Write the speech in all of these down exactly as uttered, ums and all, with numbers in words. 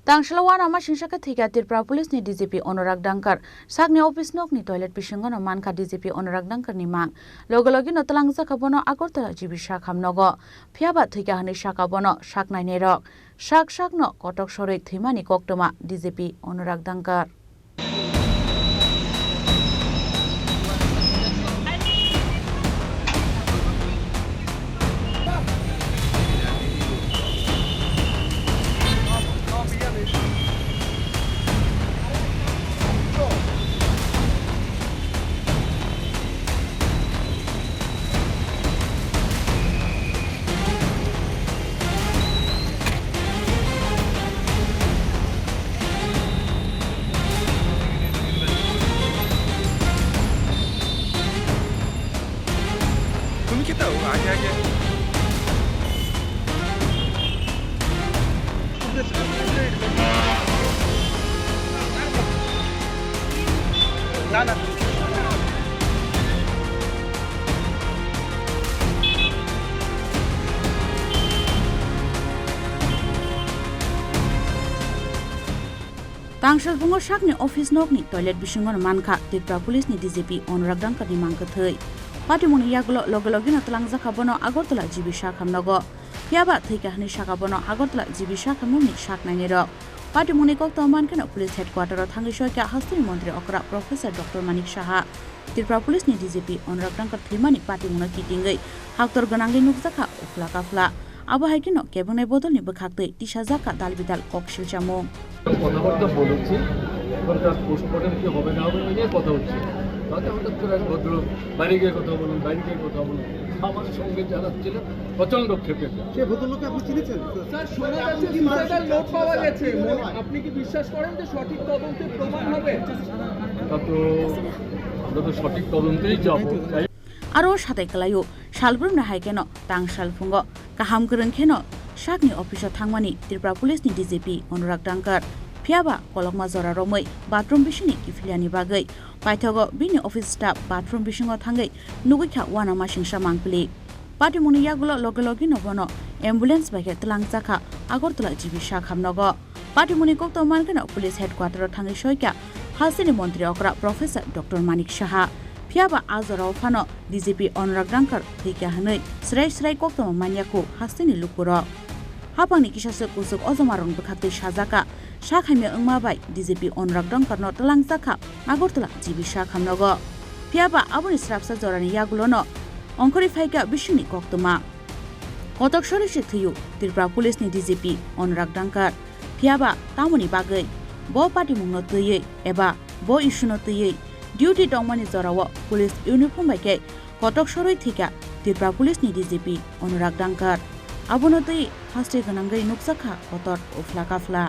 Tangsalo uanama singsa khe thwikha Tripura Police ni D G P Anurag Dangkar. Sakni office nok ni toilet bisingo no mankha D G P Anurag Dangkar ni mang. Loge loge no twlangjak kha bono Agartala G B sak hamnogo. Phiyaba thwikha hwnwi sakha bono sak nainai rok. Sak sak no kotok sorwi thwimani koktwma D G P Anurag Dangkar. তুমি খেতে আগে আগে। না না। Tangsalphungo sakni office nokni toilet bisingo no mankha Tripura Police ni D G P Anurag Dangkar ni mang kwthwi. Patimungni yagulo loge loge no twlangjak kha bono Agartala G B sak hamnogo. Phiyaba thwikha hwnwi sakha bono Agartala G B sak hamnokni sak nainai rok. Patimungni koktwma mankhe no police headquarter o thangwi soikha hasteni montri okra Professor Doctor Manik Saha. Tripura Police ni D G P Anurag Dangkar thwimani patimungno kitingwi haktor gwnangwi nukjakha uphla kaphla. Abo hai kheno kebengni bodolni bwkhaktwi tisajakha dal bidal kok silchamung. কথাবার্তা বলেছি, এখন তার পোস্টমর্টম কি হবে না হবে, এটা নিয়ে কথা হচ্ছে। তাতে হঠাৎ করে এক ভদ্রলোক বাইরে গিয়ে কথা বলুন, বাইরে গিয়ে কথা বলুন, আমার সঙ্গে যারা ছিলেন প্রচণ্ড ক্ষেপে যান। সে ভদ্রলোককে আপনি চিনেছেন? স্যার, শোনা যাচ্ছে সুইসাইডাল নোট পাওয়া গেছে। মনে, আপনি কি বিশ্বাস করেন যে সঠিক তদন্তে প্রমাণ হবে? তা তো আমরা তো সঠিক তদন্তেই যাব। Aro satai kwlaio, salbrumni hai kheno tangsalphungo kaham kwrwng kheno sakni office o thangmani Tripura Police ni D G P Anurag Dangkar. Phiyaba kolokma jora romwi bathroom bisingni kiphiliani bagwi paithago bini office staff bathroom bisingo thangwi nugwi kha uanama singsa mangpili. Patimungni yagulo loge loge no bono ambulance bai khe twlangjak kha Agartala G B sak hamnogo. Patimungni koktwma mankhe no police headquarter o thangwi soikha hasteni montri okra Professor Doctor Manik Saha. Phiyaba a jorao phano D G P Anurag Dangkar thwikha hwnwi srai srai koktwma manya khu hasteni lukurok. Haphangni kisaswk kuchuk ojomarokni bwkhaktwi sajakha, sak hamya wngma bai D G P Anurag Dangkarno twlangjakha Agartala G B sak hamnogo. Phiyaba aboni srapsa jorani yagulono ongkhorwi phaikha bisingni koktwma. Kotok sori se thwiyo Tripura Police ni D G P Anurag Dangkar. Phiyaba tamoni bagwi bo patimungno twiwi eba bo issue no twiwi duty tongmani jorao police uniform bai khe kotok sorwi thwikha Tripura Police ni D G P Anurag Dangkar. Abono twi haste gwnangwi nukjakha kotor uphla kaphla.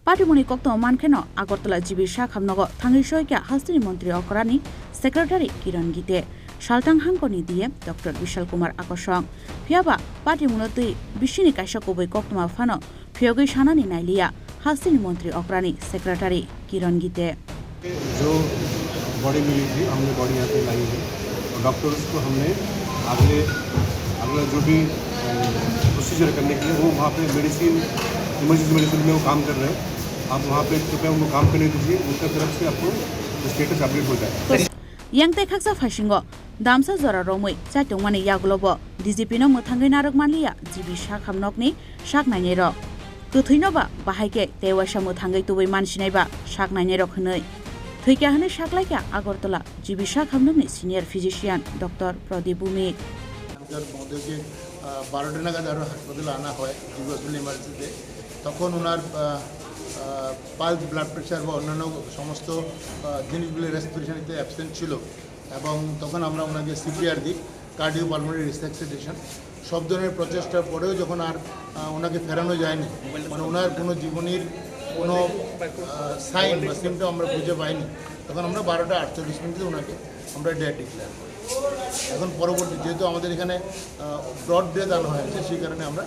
Patimungni koktwma mankheno Agartala G B sak hamnogo thangwi soikha hasteni montri okrani secretary Kiron Gite, saltang hangkoni D M Doctor Bishal Kumar Akosong. Phiyaba patimungno twi bisini kaisa kubui koktwma phano phiyogwi sanani nailiya hasteni montri okrani secretary Kiron Gite. जो बॉडी मिली थी, हमने बॉडी यहाँ पे लाई है और डॉक्टर्स को हमने अगले, अगला जो भी, अ, प्रोसीजर करने के लिए वो वहाँ पे मेडिसिन, इमरजेंसी मेडिसिन में वो काम कर रहे हैं। आप वहाँ पे कृपया उनको काम करने दीजिए, उनका तरफ से आपको स्टेटस अपडेट हो जाएगा। Yang tei khaksa phaisingo damsa jora romwi chai tongmani yagulobo D G P no mwthangwi narwk manliya G B sak hamnokni sak nainai rok. Kwthwino ba bahai khe tei waisa mwthangwi tubui mansinai ba sak nainai rok hwnwi. Thwikha hwnwi saklaikha Agartala G B sak hamnokni senior physician Doctor Pradip Bhumik. তার মধ্যে যে, আহ, বারোটা নাগাদ আরও হাসপাতালে আনা হয়, GB hospital ইমার্জেন্সিতে। তখন ওনার, আহ, আহ, পালস, ব্লাড প্রেশার বা অন্যান্য সমস্ত, আহ, জিনিসগুলি রেসপিরেশনিতে অ্যাবসেন্ট ছিল। এবং তখন আমরা ওনাকে সিপিআর দিই, কার্ডিও পালমোনারি রিসাসিটেশন। সব ধরনের প্রচেষ্টার পরেও যখন আর, আহ, ওনাকে ফেরানো যায়নি, মানে ওনার কোনো জীবনীর কোনো সাইন বা সিমটম আমরা খুঁজে পাইনি, তখন আমরা বারোটা আটচল্লিশ মিনিটে ওনাকে আমরা ডেড ডিক্লেয়ার করি। এখন পরবর্তী, যেহেতু আমাদের এখানে ব্রড ডেথ আনা হয়েছে, সেই কারণে আমরা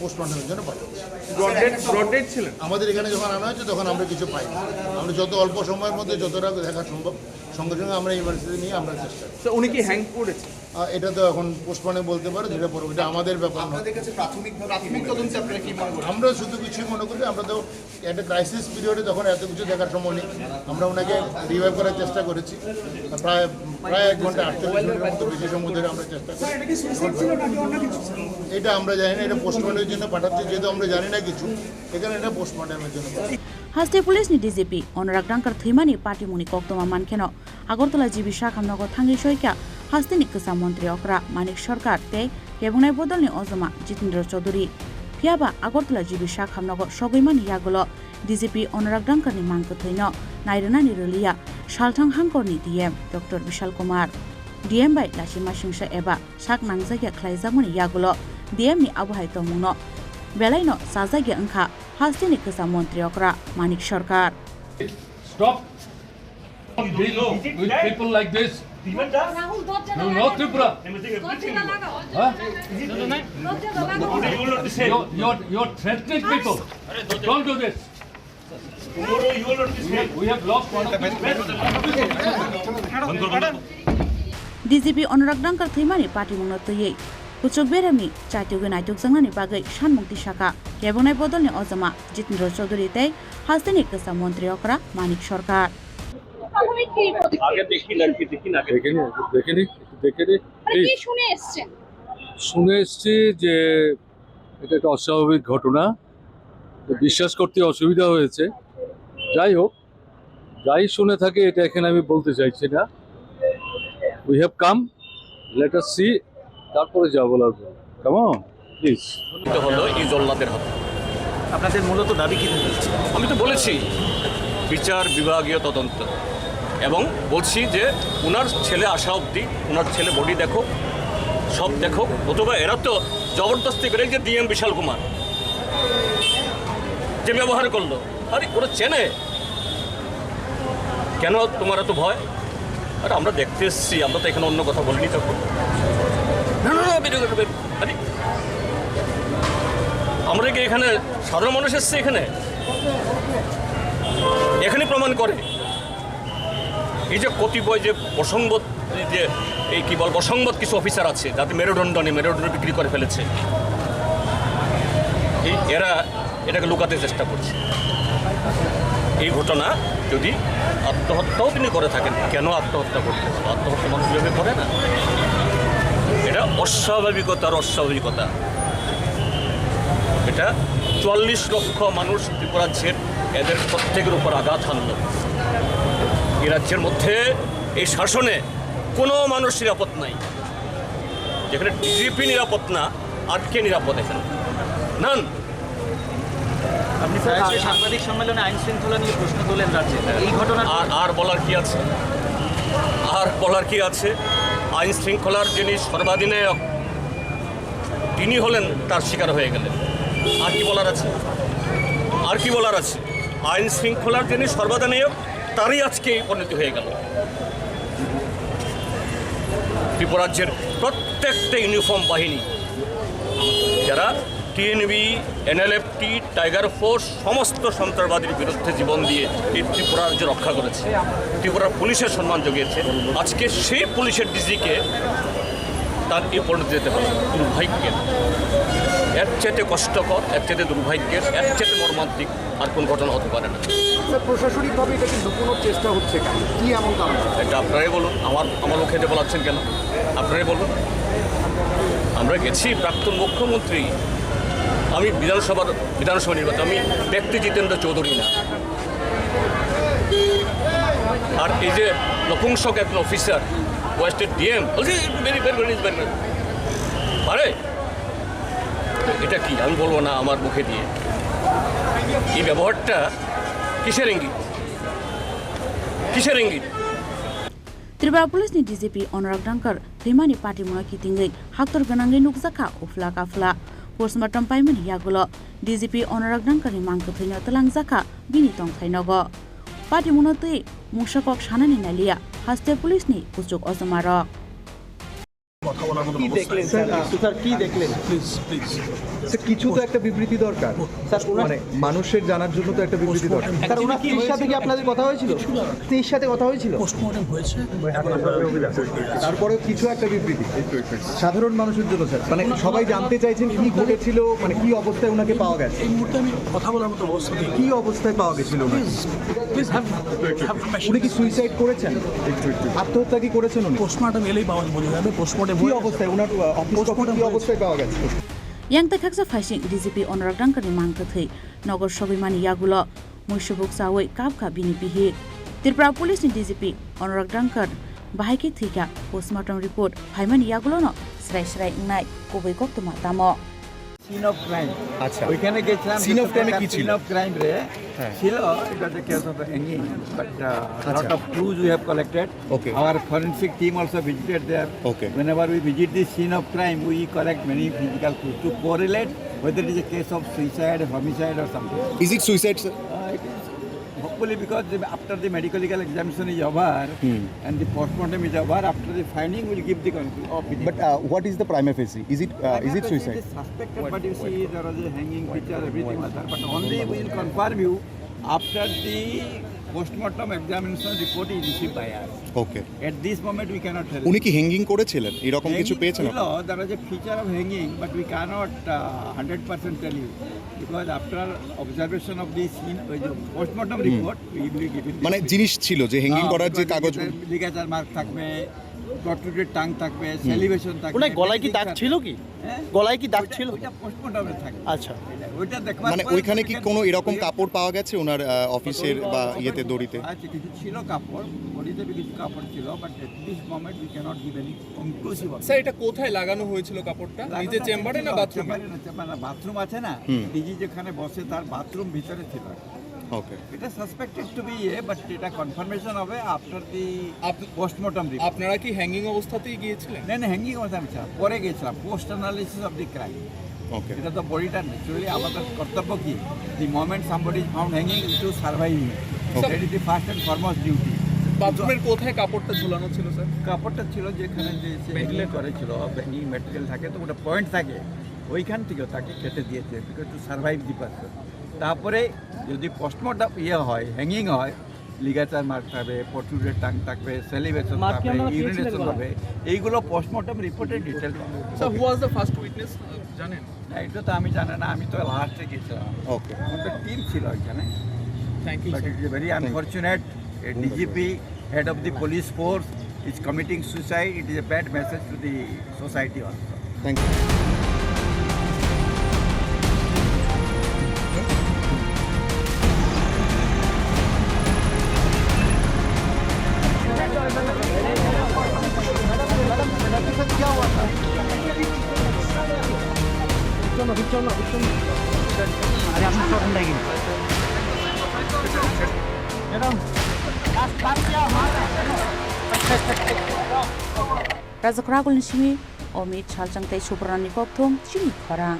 পোস্টমর্টমের জন্য পাঠাচ্ছি। ব্রড ডেথ ব্রড ডেথ ছিলেন? আমাদের এখানে যখন আনা হয়েছে, তখন আমরা কিছু পাইনি। আমরা যত অল্প সময়ের মধ্যে যতটা দেখা সম্ভব, সঙ্গে সঙ্গে আমরা ইমার্জেন্সি নিয়ে আমরা চেষ্টা করি। তো উনি কি হ্যাং করেছে? আহ, এটা তো এখন পোস্টমর্টমে বলতে পারে, যেটা পরবর্তী, এটা আমাদের ব্যাপার না। আপনাদের কাছে প্রাথমিক প্রাথমিক তদন্তে আপনারা কি মনে করেন? আমরা শুধু কিছুই মনে করি, আমরা তো একটা ক্রাইসিস পিরিয়ডে তখন এত কিছু দেখার সময় নেই। আমরা ওনাকে রিভাইভ করার চেষ্টা করেছি, প্রায় প্রায় এক ঘন্টা আটচল্লিশ মিনিটের মতো বেশি সময় ধরে আমরা চেষ্টা করি। এটা আমরা জানি না, এটা পোস্টমর্টমের জন্য পাঠাচ্ছি, যেহেতু আমরা জানি না কিছু, এখানে এটা পোস্টমর্টমের জন্য পাঠাচ্ছি। Haste police ni D G P Anurag Dangkar thwimani patimungni koktwma mankheno Agartala G B Sakhamnogo thangwi soikha hasteni kwcham montri okra Manik Sarkar tei kebwngnai bodolni ojoma Jitendra Chaudhuri. Phiyaba Agartala G B Sakhamnogo sogwimani yagulo D G P Anurag Dangkarni mangkwthwino nairwnani rwliya salthang hangkorni D M Doctor Bishal Kumar. D M bai lachima singsa eba sak nangjakya khlaijakmani yagulo D M ni abohai tongmungno belaino chajakya wngkha hasteni kwcham montri okra Manik Sarkar. Stop dealing with people like this. Rahul দরজা You know Tripura? দরজা লাগাও Huh? দরজা লাগাও You're, you're, you're threatening people. Don't do this. We have lost one of the D G P Anurag Dangkar thwimani patimungno twiwi kuchuk beremni chaitugwi naitukjaknani bagwi sanmung tisaka kebwngnai bodolni ojoma Jitendra Chaudhuri tei hasteni kwcham montri okra Manik Sarkar. প্রাথমিক কি প্রতিক্রিয়া? আগে দেখি না কি দেখি না আগে দেখে নি, একটু দেখে নি, একটু দেখে নি। মানে কি শুনে এসছেন? শুনে এসছি যে এটা একটা অস্বাভাবিক ঘটনা, তো বিশ্বাস করতে অসুবিধা হয়েছে। যাই হোক, যাই শুনে থাকি, এটা এখানে আমি বলতে চাইছি না। We have come, let us see, তারপরে যা বলার বলবো। Come on, please. হলো এই জল্লাদের হাতে। আপনাদের মূলত দাবি কি থাকবে? আমি তো বলেছি বিচার বিভাগীয় তদন্ত, এবং বলছি যে ওনার ছেলে আসা অবধি ওনার ছেলে বডি দেখো, সব দেখো, অথবা এরা তো জবরদস্তি করে, এই যে ডিএম বিশাল কুমার যে ব্যবহার করলো, আরে ওরা চেনে, কেন তোমার এত ভয়? আরে আমরা দেখতে এসছি, আমরা তো এখানে অন্য কথা বলিনি তখন। না, না, না, বেরো, বেরো, বেরো। আরে আমরা কি এখানে সাধারণ মানুষ এসছে এখানে? এখানে প্রমাণ করে এই যে কতিপয় যে অসংগত, এই যে এই কি বল, অসংগত কিছু অফিসার আছে যাতে মেরুদণ্ড নেই, মেরুদণ্ড বিক্রি করে ফেলেছে। এই এরা এটাকে লুকাতে চেষ্টা করছে। এই ঘটনা যদি আত্মহত্যাও তিনি করে থাকেন, কেন আত্মহত্যা করতে হবে? আত্মহত্যা মানুষ এভাবে করে না। এটা অস্বাভাবিকতার অস্বাভাবিকতা। এটা চুয়াল্লিশ লক্ষ মানুষ ত্রিপুরাজ্যের, এদের প্রত্যেকের উপর আঘাত হানল। এই রাজ্যের মধ্যে এই শাসনে কোনো মানুষ নিরাপদ নাই। যেখানে ডিজিপি নিরাপদ না, আর কে নিরাপদ এখানে? নান। আপনি স্যার আজকে সাংবাদিক সম্মেলনে আইন শৃঙ্খলা নিয়ে প্রশ্ন তোলেন রাজ্যে, এই ঘটনার আর আর বলার কি আছে? আর বলার কি আছে? আইন শৃঙ্খলার যিনি সর্বাধিনায়ক, তিনি হলেন তার শিকার হয়ে গেলেন। আর কি বলার আছে? আর কি বলার আছে? আইন শৃঙ্খলার যিনি সর্বাধিনায়ক, তারই আজকে এই পরিণতি হয়ে গেল। ত্রিপুরাজ্যের প্রত্যেকটা ইউনিফর্ম বাহিনী, যারা টিএনবি, এনএলএফটি, টাইগার ফোর্স, সমস্ত সন্ত্রাসবাদীর বিরুদ্ধে জীবন দিয়ে এই ত্রিপুরা রাজ্য রক্ষা করেছে, ত্রিপুরার পুলিশের সম্মান জুগিয়েছে, আজকে সেই পুলিশের ডিজিকে তার এই পরিণতি যেতে হবে। দুর্ভাগ্যের, এর চাইতে কষ্টকর, এর চাইতে দুর্ভাগ্যের, এর চাইতে মর্মান্তিক আর কোন ঘটনা হতে পারে না। স্যার, প্রশাসনিকভাবে এটা কি লুকোনোর চেষ্টা হচ্ছে কেন? কি এমন কারণ? এটা আপনারাই বলুন, আমার আমার মুখে এটা বলাচ্ছেন কেন? আপনারাই বলুন। আমরা গেছি, প্রাক্তন মুখ্যমন্ত্রী, আমি বিধানসভার বিধানসভা নির্বাচন, আমি ব্যক্তি জিতেন্দ্র চৌধুরী না। আর এই যে নপুংসক একজন অফিসার, ওয়েস্টের ডিএম, বলছি বেরি বের বেরি বের। আরে, এটা কি? আমি বলবো না আমার মুখে দিয়ে। এই ব্যবহারটা কিসের ইঙ্গিত? কিসের ইঙ্গিত? Tripura Police ni D G P Anurag Dangkar thwimani patimungno kitingwi haktor gwnangwi nukjakha uphla kaphla. Postmortem paimani yagulo D G P Anurag Dangkarni mangkwthwino twlangjakha bini tongthai nogo. Patimungno twi mungsa kok sanani naliya haste police ni kuchuk ojomarok. কি দেখলেন sir? Sir, কি দেখলেন? Please please sir, কিছু তো একটা বিবৃতি দরকার। স্যার, ওনার মানে মানুষের জানার জন্য তো একটা বিবৃতি দরকার। স্যার, ওনার স্ত্রীর সাথে কি আপনাদের কথা হয়েছিল? স্ত্রীর সাথে কথা হয়েছিল? পোস্টমর্টেম হয়েছে। তারপরেও কিছু একটা বিবৃতি সাধারণ মানুষের জন্য স্যার, মানে সবাই জানতে চাইছেন কি ঘটেছিল, মানে কি অবস্থায় ওনাকে পাওয়া গেছে, এই মুহূর্তে আমি কথা বলার মতো অবস্থা নেই। কি অবস্থায় পাওয়া গেছিল ওনাকে? প্লিজ হ্যাভ উনি কি সুইসাইড করেছেন? আত্মহত্যা কি করেছেন উনি? পোস্টমর্টেম এলেই পাওয়া বোঝা যাবে। পোস্টমর্টেম কি অবস্থায় ওনার আহ, অফিস কক্ষে কি অবস্থায় পাওয়া গেছে? Yang tei khaksa phaising D G P Anurag Dangkarni mangkwthwi nogo sogwimani yagulo muisubuk chawi kapkha bini bihik. Tripura Police ni D G P Anurag Dangkar bahai khe thwikha, postmortem report phaimani yagulono srai srai wngnai kubui koktwma tamo. Scene of crime. আচ্ছা। ওইখানে গেছিলাম। Scene of ক্রাইমে কি ছিল? Scene of crime রে হ্যাঁ। ছিল, it was a case of hanging, but lot আচ্ছা। of clues we have collected. Okay. Our forensic team also visited there. Okay. Whenever we visit the scene of crime, we collect many physical clues to correlate whether it is a case of suicide, homicide or something. Is it suicide, sir? Uh, it is, hopefully, because the, after the medical examination is over and the postmortem is over, after the finding, we'll give the con- opinion. But uh, what is the prima facie? Is it uh, is it suicide? Suspected, but you see, there was a hanging picture, everything was there. But only we will confirm you after the postmortem examination report is received by us. Okay. At this moment, we cannot tell. উনি কি হ্যাঙ্গিং করেছিলেন, এরকম কিছু Hanging পেয়েছেন? ছিল, there was a feature of hanging, but we cannot uh, hundred percent tell you because after observation of the scene, ওই যে postmortem report, we will be giving. মানে জিনিস ছিল যে হ্যাঙ্গিং করার যে কাগজ? লিগাচার মার্ক থাকবে, প্রট্রুডেড টাং থাকবে, স্যালিভেশন থাকবে। ওনার গলায় কি দাগ ছিল কি? হ্যাঁ? গলায় কি দাগ ছিল? ওইটা পোস্টমর্টমে থাকবে। আচ্ছা। ওইটা দেখবার মানে পরে ওইখানে কি ওইটা কোনো এরকম কাপড় পাওয়া গেছে ওনার আহ, অফিসের বা ইয়েতে দড়িতে? আছে, কিছু ছিল কাপড়, বডিতে কিছু কাপড় ছিল, but at this moment we cannot give any conclusive. Sir, এটা কোথায় লাগানো হয়েছিল কাপড়টা? নিজের চেম্বারে না বাথরুমে? চেম্বারে না, চেম্বারে না, বাথরুম আছে না, ডিজি যেখানে বসে তার বাথরুম ভিতরে ছিল। ওকে। এটা সাসপেক্টেড টু বি ইয়ে, বাট এটা কনফার্মেশন হবে আফটার দি আপ- পোস্টমর্টম। আপনারা কি হ্যাঙ্গিং অবস্থাতেই গিয়েছিলেন? না, না, হ্যাঙ্গিং অবস্থা আমি ছিলাম, পরে গেছিলাম, post analysis of the crime. Okay. এটা তো বডিটা ন্যাচুরালি আমাদের কর্তব্য কি, the moment somebody is found hanging, to survive him, that is the first and foremost duty. বাথরুমের কোথায় কাপড়টা ঝুলানো ছিল, স্যার? কাপড়টা ছিল যেখানে যে সে হ্যাঙ্গিং করেছিল, হ্যাঙ্গিং ম্যাটেরিয়াল থাকে তো, ওটা পয়েন্ট থাকে, ওইখান থেকে তাকে কেটে দিয়েছে, because to survive the person. তারপরে যদি পোস্টমর্টম ইয়ে হয়, হ্যাঙ্গিং হয়, লিগাচার মার্ক থাকবে, প্রট্রুডেড টাং থাকবে, স্যালিভেশন থাকবে, ইউরিনেশন হবে, এইগুলো পোস্টমর্টম রিপোর্টে ডিটেল পাবে। স্যার, হু ওয়াজ দ্য ফার্স্ট উইটনেস, জানেন? না, এটা তো আমি জানি না, আমি তো লাস্টে গেছিলাম। ওকে। আমার তো টিম ছিল ওইখানে। Thank you, But sir. it is very unfortunate, a D G P, head of the police force, is committing suicide. It is a bad message to the society also. Thank you. Rajakhor Agulni simi Omit Salchang tei Subrani kokthum chini khorang.